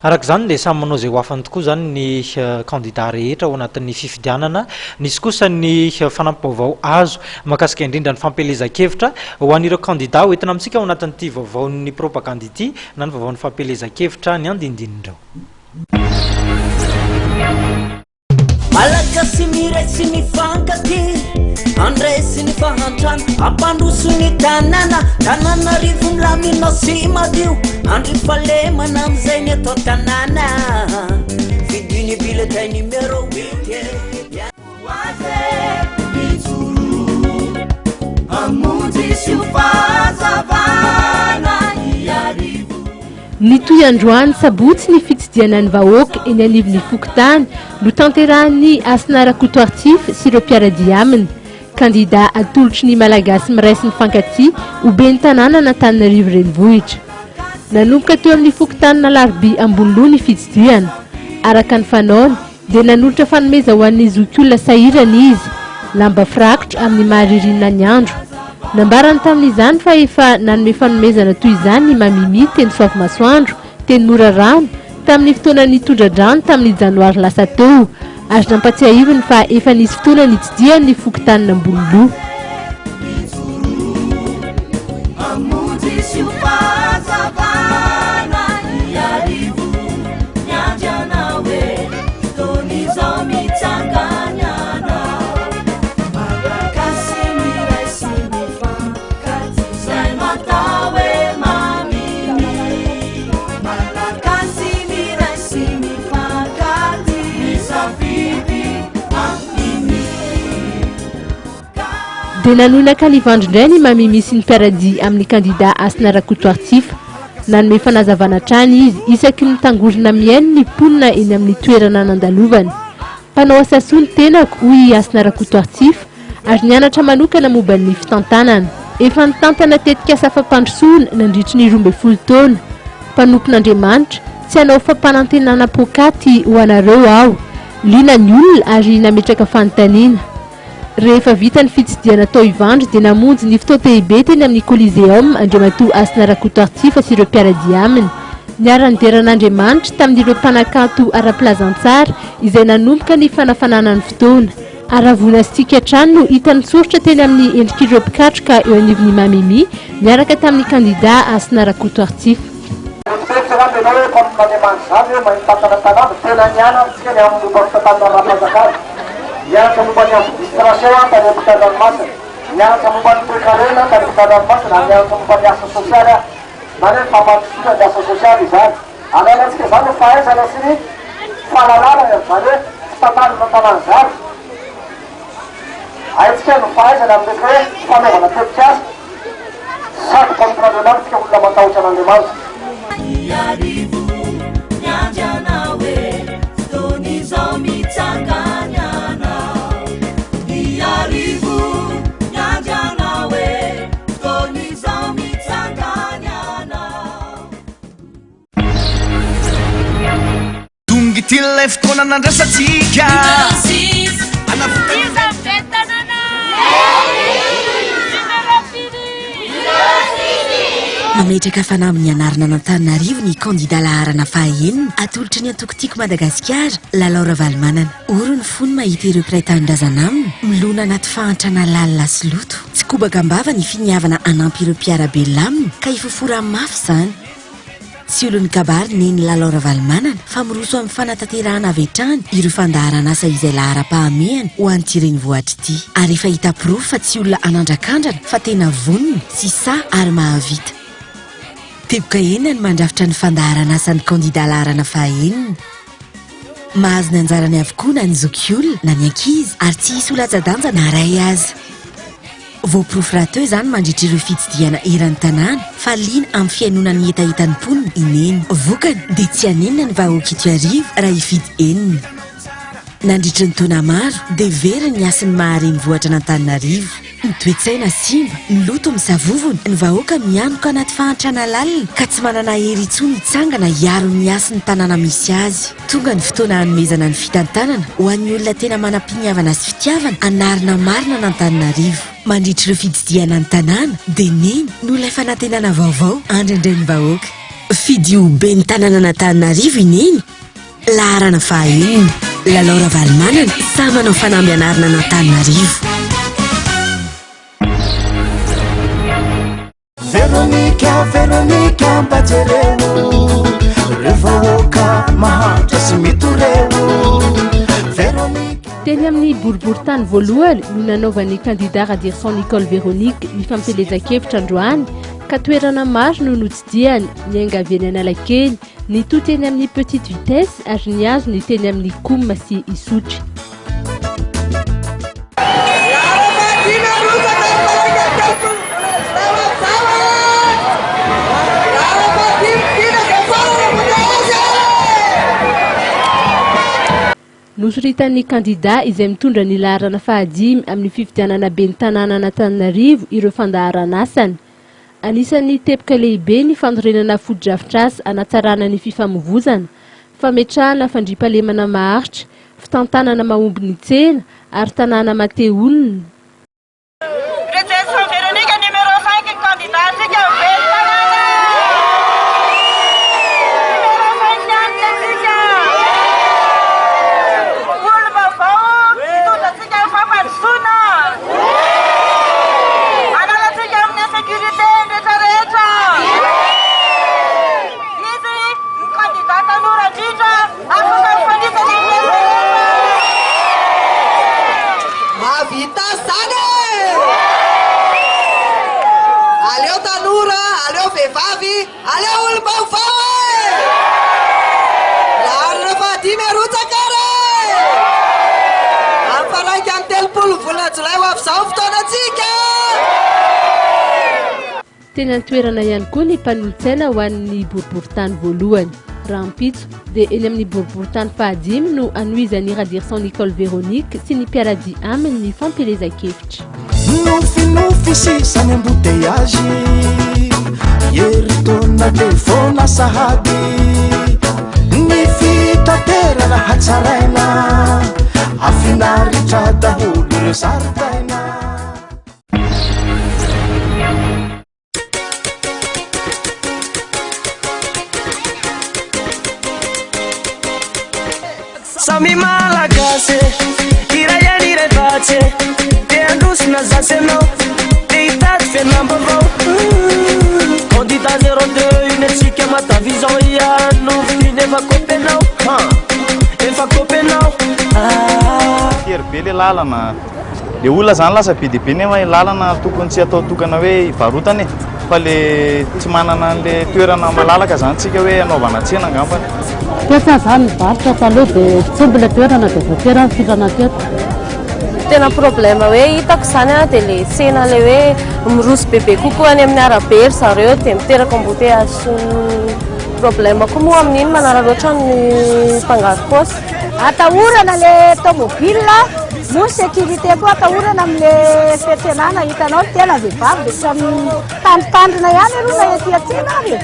Araka izany dia samy manao izay ho afany tokoa izany ny kandida rehetra ao anatin'ny fifidianana. Nisy kosa ny fanampim-baovao azo mahakasika indrindra ny fampielezan-kevitra ho an'ireo kandida ho entina amintsika ao anatin'ity vaovaon'ny propagandy ity na ny vaovaon'ny fampielezan-kevitra ny andinindin'ireo. Malagasy miray sy mifankatia, handresy ny fahantrana, hampandroso ny tanàna, Tananarivo milamina sy madio, andry fahalemana amin'izay ny eto an-tanàna. Fidio ny bulletin numéro huit e. Nitohy androany sabotsy ny fitsidihana ny vahoaka eny anivon'ny fokontany notanterahin'i Hasina Rakotoaritsify sy ireo mpiara-dia aminy. Kandida atolotry ny Malagasy Miray sy Mifankatia ho ben'ny tanànan'Antananarivo Renivohitra. Nanomboka teo amin'ny fokontanin'Alarobia Amboniloha ny fitsidihana. Araka ny fanaony, Dia nanolotra fanomeza ho an'ny zokiolona sahirana izy, lamba firakotra amin'ny maha ririnina ny andro. Nambarany tamin'izany fa efa nanome fanomezana toy izany ny Mamimi teny Soavimasoandro, teny Morarano, tamin'ny fotoana nitondra-drano tamin'ny janoary lasa teo, ary nampatsiahiviny fa efa nisy fotoana nitsidihany ny fokontanin'Ambololoha. Dia nanohy nankany Ivandry indray ny Mamimi sy ny mpiara-dia amin'ny kandida Hasina Rakotoaritsifa. Nanome fanazavana hatrany izy isaky ny mitangorona mihaino ny mponina eny amin'ny toerana nandalovany. Mpanao asa soa ny tenako, hoy i Hasina Rakotoaritsifa, ary nianatra manokana momba ny fitantanana. Efa nitantana tetikasa fampandrosoana nandritry ny 12 taona. Mpanompon'Andriamanitra, tsy hanao fampanantenana poakaty ho anareo aho. Liana ny olona ary nametraka fanontaniana. Rehefa vita ny fitsidihana tao Ivandry dia namonjy ny fotoan-dehibe teny amin'ny Coliseum Andriamatoa Hasina Rakotoaritsifa sy ireo mpiara-dia aminy. Niara-nidera an'Andriamanitra tamin'ireo mpanakanto ara-pilazantsara izay nanomboka ny fanafanana ny fotoana. Haravoana sy tsiky hatrany no hita nitsoritra teny amin'ny endrik'ireo mpikatroka eo anivon'ny Mamimi niaraka tamin'ny kandida Hasina Rakotoaritsifa. Mieritseritra angamba ianao hoe mpanompon'Andriamanitra izany hoe mahay mitantana tanàna. Tena nianatra isika ny amin'ny momba ny fitantanana ara-panjakana. Nianatra momba ny administration aho tany ampitan-dranomasina. Nianatra momba ny toekarena aho tany ampitan-dranomasina ary nianatra momba ny asa sosialy aho. Na ny hoe fampandrosoana ny asa sosialy izany. Ananantsika izany ny fahaizana sy ny fahalalana ny amin'izany hoe fitantanana tanàna izany. Haintsika ny fahaizana amin'ny resaka hoe fanaovana tetikasa. Sady mpanompon'Andriamanitra isika olona matahotra an'Andriamanitra. Iarivo miandry anao e, fotoana izao mitsangana anao. Iarivo miandry anao e, fotoana izao mitsangana anao. Tonga ity ilay fotoana nandrasantsika. Mametraka fanamby ny anarana an'Antananarivo ny kandida laharana fahaenina atolotry ny antoko Tiako Madagasikara, Lalao Ravalomanana. Ory ny fony mahita ireo mpiray tanindrazana aminy milona anaty fahantrana lalina sy loto. Tsy kobaka am-bava ny finiavana hanampy ireo mpiara-belona aminy ka hifofora mafy izany. Tsy olon'ny kabary Neny Lalao Ravalomanana fa miroso amin'ny fanatanterahana avy hatrany ireo fandaharan'asa izay laharam-pahamehana ho an'ity renivohitra ity. Ary efa hita porofo fa tsy olona hanandrakandrana fa tena vonona sy sahy ary mahavita. Teboka enina ny mandrafitra ny fandaharan'asan'ny kandida laharana fahaenina. Mahazo ny anjarany avokoa na ny zokiolona na ny ankizy ary tsy hisy ho latsa-danja na iray aza. Voaporofo rahateo izany mandritra ireo fitsidihana eran'ny tanàna fa liana amin'ny fihainoana ny hetahetan'ny mponina i Neny. Vokany dia tsy hanenina ny vahoaka eto Iarivo raha hifidy enina. Nandritra ny taona maro dia very ny hasin'ny maha renivohitra an'Antananarivo. Ny toe-tsaina simba, ny loto misavovona, ny vahoaka mihanoka anaty fahantrana lalina ka tsy manana hery intsony hitsangana hiaro ny hasin'ny tanàna misy azy. Tonga ny fotoana hanomezana ny fitantanana ho an'ny olona tena manam-piniavana sy fitiavana hanarina marina an'Antananarivo. Mandritra ireo fitsidihana ny tanàna dia Neny no ilay fanantenana vaovao andrandrain'ny vahoaka. Fidio ho ben'ny tanànan'Antananarivo i Neny, laharana fahaenina. Lalao Ravalomanana, sahy manao fanamby hanarina an'Antananarivo. Veronica, Veronica mba jereo Reo vahoaka mahantra sy mitoreo Veronica Teny amin'ny boriborintany voalohany no nanaovan'ny kandida Radirison Nicole Véronique ny fampielezan-kevitra androany ka toerana maro no notsidihany, niainga avy eny Analakely, nitohy teny amin'ny Petite Vitesse ary nihazo ny teny amin'ny Coum sy Isotry. Nosoritan'ny kandidà izay mitondra ny laharana fahadimy amin'ny fifidianana ben'ny tanànan'Antananarivo ireo fandaharan'asany. Anisan'ny teboka lehibe ny fanorenana fotodrafitrasa hanatsarana ny fifamoivozana, fametrahana fandriampahalemana maharitra, fitantanana mahomby ny tsena ary tanàna maha-te honina. Rajerison Véronique numéro 5 ny candidat antsika ho ben'ny tanàna. Numéro 5 ihany ny antsika. Olom-baovao hitondra antsika amin'ny fampandrosoana. Hanala antsika amin'ny insécurité rehetra rehetra. Izy ny candidat tanora indrindra afaka mifanisana amin'ny rehetra rehetra. Mahavita zany e! Aleo tanora, aleo vehivavy, aleo olom-baovao e! Laharana fahadimy arotsaka ary e! Amin'ny faha 31 ny volana jolay ho avy izao ny fotoanantsika! Teny an-toerana ihany koa ny mpanolotsaina ho an'ny boriborintany voalohany. Rahampitso dia eny amin'ny boriborintany fahadimy no hanohizan'i Radirison Nicole Véronique sy ny mpiara-dia aminy ny fampielezan-kevitra. Nofinofy sisa ny embouteillage Herintaona dia foana sahady Ny fitaterana hatsaraina Hafinaritra daholo ireo zaridaina Samy Malagasy, iray ihany iray vatsy Te handroso na zasy ianao, te hitady fiainam-baovao Candidat 02, iny antsika Madavision ihany no finy efa kopenao Efa kopenao ah. Tery be le lalana. Le olona zany lasa be dia be nefa lalana tokony tsy atao tokana hoe hivarotana e fa le tsy manana an'le toerana malalaka zany tsika hoe hanaovana tsena angambany. Teto aho zany nivarotra taloha dia tsy omby le toerana dia voatery aho nifindrana teto. Tena problème hoe hitako izany an dia le tsena le hoe miroso bebe kokoa any amin'ny arabe ry zareo dia miteraka embouteillage sy ny problème koa moa amin'iny manararaotra ny mpangaro-paosy. Atahorana le tomobile moa sécurité koa atahorana amle fiantsenana hitanao ny tena vehivavy dia samy mitandritandrina ihany aloha na ety an-tsena ary e.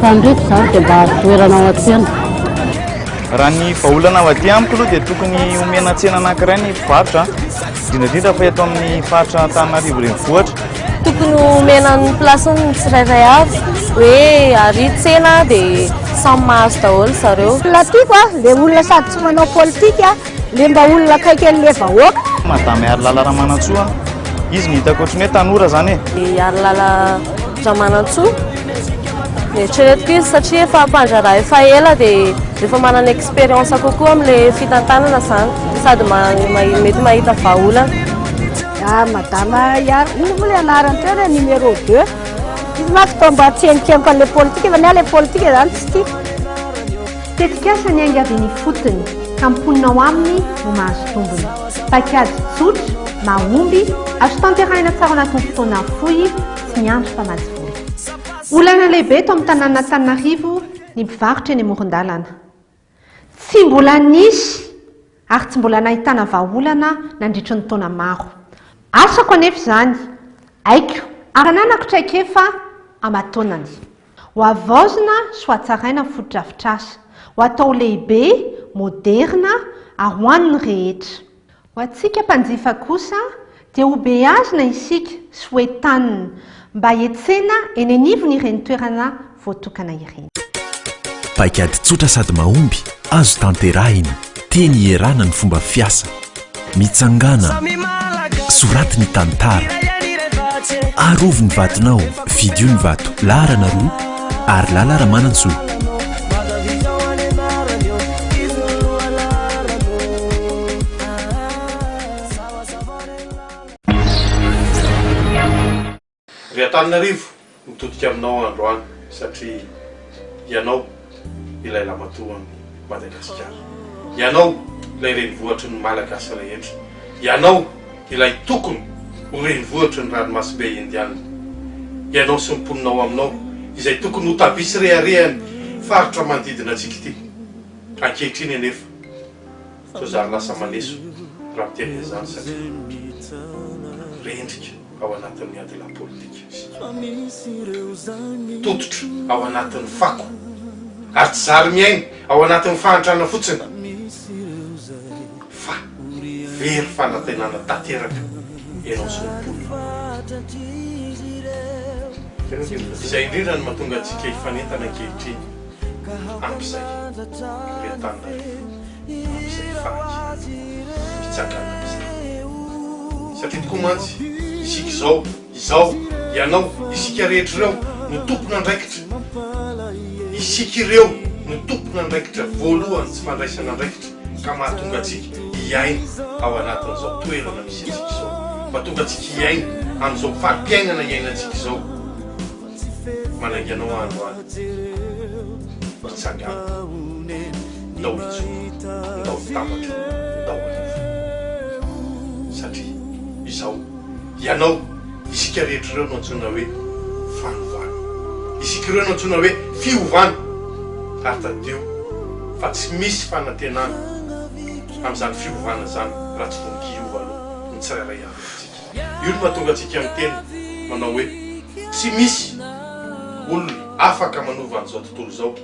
Tandrify izany dia mba azo toerana ao an-tsena. Raha ny vahaolana avy aty amiko aloha dia tokony omena tsena anankiray ny mpivarotra, indrindra indrindra fa eto amin'ny faritra Antananarivo renivohitra. Tokony homena ny place-ny ny tsirairay avy, hoe ary tsena dia samy mahazo daholo zareo. Olona tiako a, le olona sady tsy manao politika, le mba olona akaiky an'le vahoaka. Madame Harilala Ramanantsoa, izy no hitako ohatran'ny hoe tanora zany e. I Harilala Ramanantsoa, eritreretiko izy satria efa mpandraharaha efa ela dia efa manana expérience kokoa amin'ilay fitantanana izany sady mety mahita vahaolana. Ah, madame Ihary, inona moa ilay anarany teo ilay numéro 2? Izy manko toa mba tsy henokenoka an'ilay politika fa ny ahy ilay politika izany tsy tiako. Tetikasa niainga avy eny ifotony ka mponina ao aminy no mahazo tombony. Paikady tsotra, mahomby, azo tanterahina tsara anatin'ny fotoana fohy, tsy miandry mpamatsy vola. Olana lehibe eto amin'ny tanànan'Antananarivo ny mpivarotra eny amoron-dalana. Tsy mbola nisy ary tsy mbola nahitana vahaolana nandritry ny taona maro. Asako anefa izany, haiko ary ananako traikefa aman-taonany. Ho havaozina sy ho hatsaraina ny fotodrafitrasa, ho atao lehibe, moderina ary ho an'ny rehetra. Ho antsika mpanjifa kosa dia ho beazina isika sy ho entanina mba hiantsena eny anivon'ireny toerana. voatokana ireny. Paikady tsotra sady mahomby, azo tanterahina. Teny ierana ny fomba fiasa. Mitsangàna. Soraty ny tantara. Arovy ny vatonao, fidio ny vato laharana roa ary Lala Ramanantsoa. Ry Antananarivo, mitodika aminao aho androany satria ianao ilay lamatoan'i Madagasikara. Ianao ilay renivohitry ny Malagasy rehetra. Ianao ilay tokony ho renivohitry ny ranomasimbe Indiana. Ianao sy ny mponina ao aminao izay tokony ho tavia sy reharehan'ny faritra manodidina antsika ity. Ankehitriny anefa, toa zary lasa maneso raha miteny an'izany satria rendrika ao anatin'ny adilahy politika isika. Tototra ao anatin'ny fako ary tsy zary miaina ao anatin'ny fahantrana fotsiny fa very fanantenana tanteraka ianao sy ny mponina ao aminao. Izay indrindra no mahatonga antsika hifanentana ankehitriny amin'izay ry Antananarivo. amin'izay fahanginana mitsangana amin'izay. Satria tokoa mantsy isika izao, izaho, ianao, isika rehetra ireo no tompon'andraikitra. Isika ireo no tompon'andraikitra voalohany tsy fandraisana andraikitra ka mahatonga antsika hiaina ao anatin'izao toerana misy antsika izao. Mahatonga antsika hiaina amin'izao fari-piainana iainantsika izao. Manainga anao aho androany. Mitsangàna. Ndao hijoro. Ndao hitambatra. Ndao hanova. Satria izao, ianao, isika rehetra ireo no antsoina hoe fanovana. Isika ireo no antsoina hoe fiovana. Ary tadidio fa tsy misy fanantenana amin'izany fiovana izany raha tsy vonon-kiova aloha ny tsirairay avy amintsika. Io no mahatonga antsika miteny manao hoe tsy misy olona afaka manova an'izao tontolo izao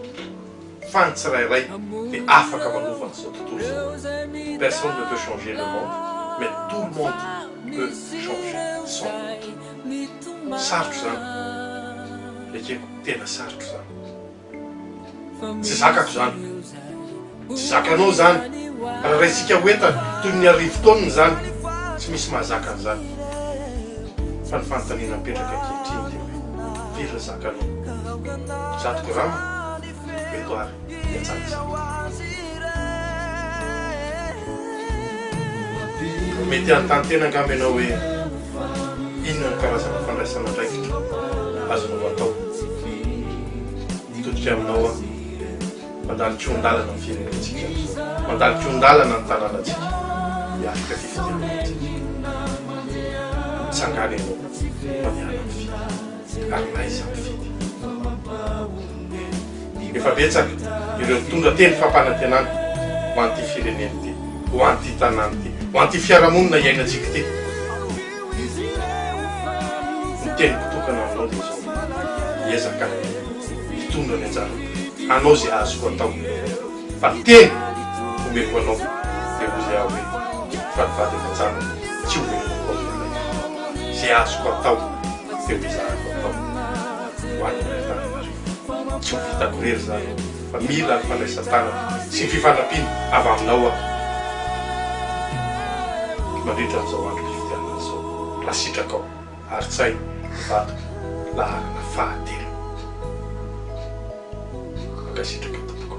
fa ny tsirairay dia afaka manova an'izao tontolo izao. Personne ne peut changer le monde mais tout le monde peut changer son monde. Sarotra izany, ekeko, tena sarotra izany. Tsy zakako izany. Tsy zakanao izany. Raha raisintsika ho entana toy ny arivo taonina izany, tsy misy mahazaka an'izany. Fa ny fanontaniana mipetraka ankehitriny dia hoe, firy ny zakanao? 100 grama? Eto ary ny antsakasaka. Mety hanontany tena angamba ianao hoe, Inona no karazana fandraisana andraikitra azonao atao? Mitodika aminao aho. Mandalo kihon-dalana ny firenentsika amin'izao. Mandalo kihon-dalana ny tanànantsika. Miatrika fifidianana isika. Mitsangàna ianao, mandehana mifidy. Ary mahaiza mifidy. Efa betsaka ireo nitondra teny fampanantenana ho an'ity firenena ity, ho an'ity tanàna ity, ho an'ity fiarahamonina iainantsika ity. Ny teniko tokana aminao dia izao, hiezaka aho hitondra ny anjarako, hanao izay azoko atao. Fa ny teny omeko anao dia hoy izay aho hoe, fa ny vady aman-janako tsy ho velomako amin'ny alahelo. Izay azoko atao dia ho ezahako atao ho an'ny Antananarivo. Tsy ho vitako irery izany fa mila ny fandraisan-tanana sy ny fifanampiana avy aminao aho mandritra an'izao androm-pifidianana izao, raha sitrakao. Ary tsay ny vadiko laharana fahatelo. Mankasitraka tompoko.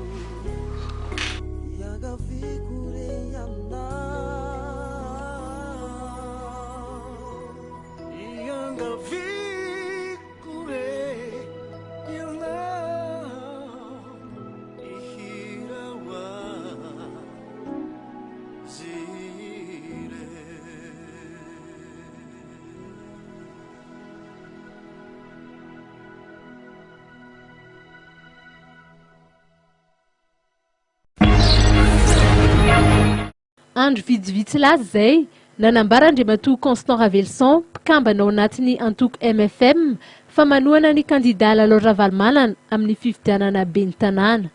Andro vitsivitsy lasa izay, nanambara Andriamatoa Constant Ravelison, mpikambana ao anatin'ny antoko mfm, fa manohana ny kandidà Lalao Ravalomanana amin'ny fifidianana ben'ny tanàna.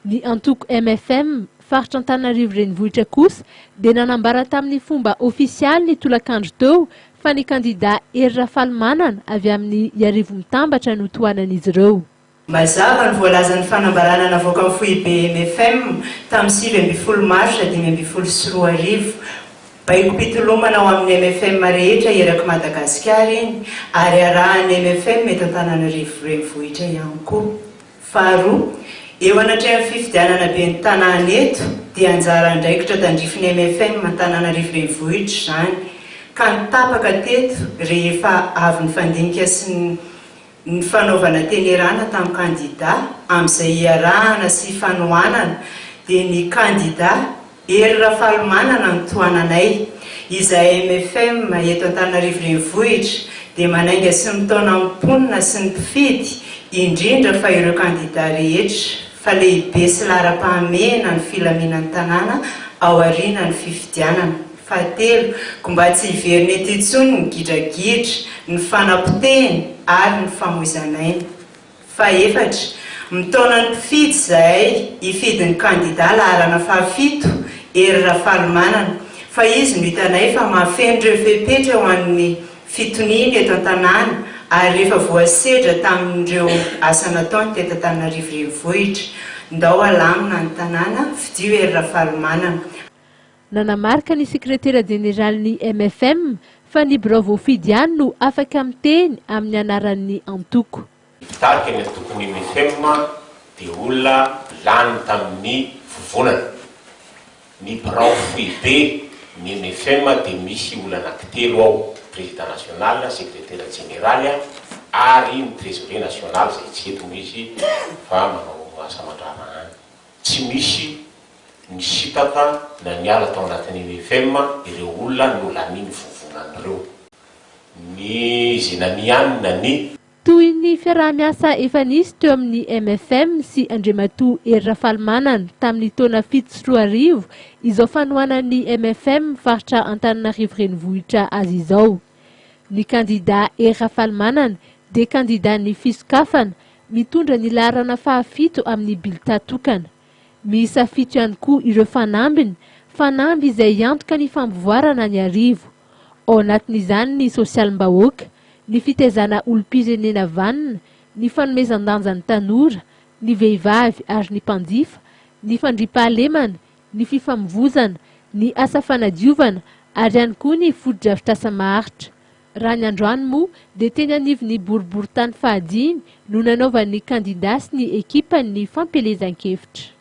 Ny antoko mfm, faritra Antananarivo Renivohitra kosa dia nanambara tamin'ny fomba ofisialy ny tolakandro teo fa ny kandidà Hery Rafalimanana avy amin'ny Iarivo Mitambatra no tohanan'izy ireo. Mazava ny voalazan'ny fanambarana navoakan'ny foibe mfm tamin'ny 19 marsa 2015. Baikom-pitolomana ho amin'ny mfm rehetra erak'i Madagasikara iny ary arahan'ny mfm eto Antananarivo Renivohitra ihany koa. Faharoa, eo anatrehan'ny fifidianana ben'ny tanàna eto dia anjara andraikitra tandrifin'ny mfm Antananarivo Renivohitra izany ka ny tapaka teto rehefa avy nifandinika sy ny fanaovana tenerana tamin'ny kandida amin'izay iarahana sy ifanohanana dia ny kandida Hery Rafalimanana no tohananay. Izahay mfm eto Antananarivo Renivohitra dia manainga sy mitaona ny mponina sy ny mpifidy, indrindra fa ireo kandida rehetra, fa lehibe sy laharam-pahamehana ny filaminan'ny tanàna aorianan'ny fifidianana. Fahatelo, ko mba tsy hiverina eto intsony ny gidragidra, ny fanapotehina ary ny famoizan'aina. Fahefatra, mitaona ny mpifidy izahay hifidy ny kandida laharana fahafito, Hery Rafalimanana, fa izy no hitanay fa mahafeno ireo fepetra ho an'ny fitoniana eto an-tanàna ary efa voasedra tamin'ireo asa nataony teto Antananarivo Renivohitra. Ndao halamina ny tanàna, fidio Hery Rafalimanana. Nanamarika ny sekretera jeneralin'ny mfm fa ny birao voafidy ihany no afaka miteny amin'ny anaran'ny antoko. Ny mpitarika ny antokon'ny mfm dia olona lany tamin'ny vovonana. Ny birao foibe ny mfm dia misy olona anankitelo ao, président national, sekretera jeneraly ary ny trésorier national izay tsy eto moa izy fa manao asa aman-draharaha any. Tsy misy nisintaka na niala tao anatin'ny mfm ireo olona nolanian'ny vovonana ireo. Ny izay nania any nania. Toy ny fiaraha-miasa efa nisy teo amin'ny mfm sy Andriamatoa Hery Rafalimanana tamin'ny taona 2007 izao fanohanan'ny mfm faritra Antananarivo Renivohitra azy izao. Ny kandida Hery Rafalimanana dia kandidan'ny fisokafana, mitondra ny laharana fahafito amin'ny bilta tokana. Miisa fito ihany koa ireo fanambiny, fanamby izay hiantoka ny fampivoarana an'Iarivo. Ao anatin'izany ny sosialim-bahoaka, ny fitaizana olom-pirenena vanona, ny fanomezan-danja ny tanora, ny vehivavy ary ny mpanjifa, ny fandriampahalemana, ny fifamovozana, ny asa fanadiovana ary ihany koa ny fotodrafitrasa maharitra. Raha ny androany moa dia teny anivon'ny boriborintany fahadimy no nanaovan'ny kandida sy ny ekipany ny fampielezan-kevitra.